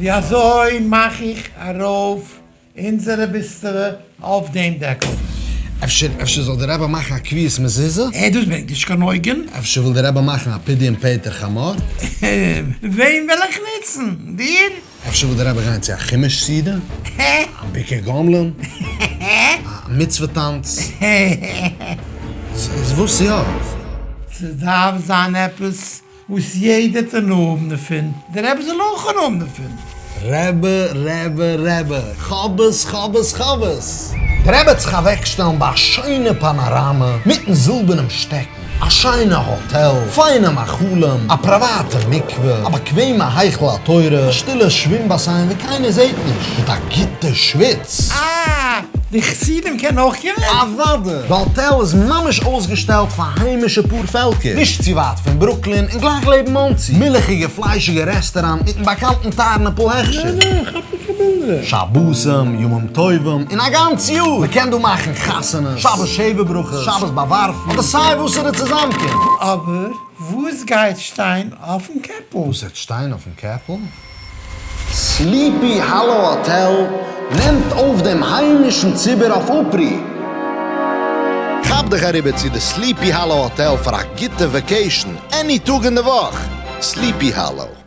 ווי אזוי מאך איך ארויף אונזער רביסטעווע אויף דעם דעקל? אפשר אפשר זאל די רבי מאכן א קביעות מזוזה? אה, דאס ברענגט נישט קיין אויגן. אפשר וויל די רבי מאכן א פדיון פטר חמור? וועם וועל איך נוצן? דיר? אפשר וויל די רבי גיין צו א חומש סעודה? א ביקור גומלין? א מצוה טאנץ? איז וואס יא? ס'דארף זיין עפעס וואס יעדער טאר האבן דערפון, די רבי זאל אויך האבן דערפון. רבי רבי רבי, כ'האב עס כ'האב עס כ'האב עס! די רבי וועט זיך אוועקשטעלן ביי א שיינע פאנאראמע מיטן זילבערנעם שטעקן, א שיינע האטעל, פיינע מאכלים, א פריוואטע מקווה, א באקוועמע היכל התורה, א שטילע שווים באסיין ווי קיינער זעט נישט, מיט א גוטע שוויץ. אה! די חסידים קענען אויך קומען? אוואדע! די האטעל איז ממש אויסגעשטעלט פאר היימישע פאר פעלקער, נישט צו ווייט פון ברוקלין און גלייך לעבן מאנסי. מילכיגע פליישיגע רעסטעראנט מיטן באקאנטן טארנאפאל הכשר. נע נע, כאפ נישט קיין בילדער. שבתים, ימים טובים, און א גאנץ יאר! מען קען דא מאכן חתונות, שבת שבע ברכות, שבת באווארפן, אדער סיי וואסערע צוזאמקום. אבער וואס גייט שטיין אויפן קעפל? וואס וועט שטיין אויפן קעפל? סליפי האלאו האטעל נעמט אויף דעם היימישן ציבור אויף אפרו. כאפ דיך אריבער צו די סליפי האלאו האטעל פאר א גוטע vacation any טאג אין די וואך. סליפי האלאו.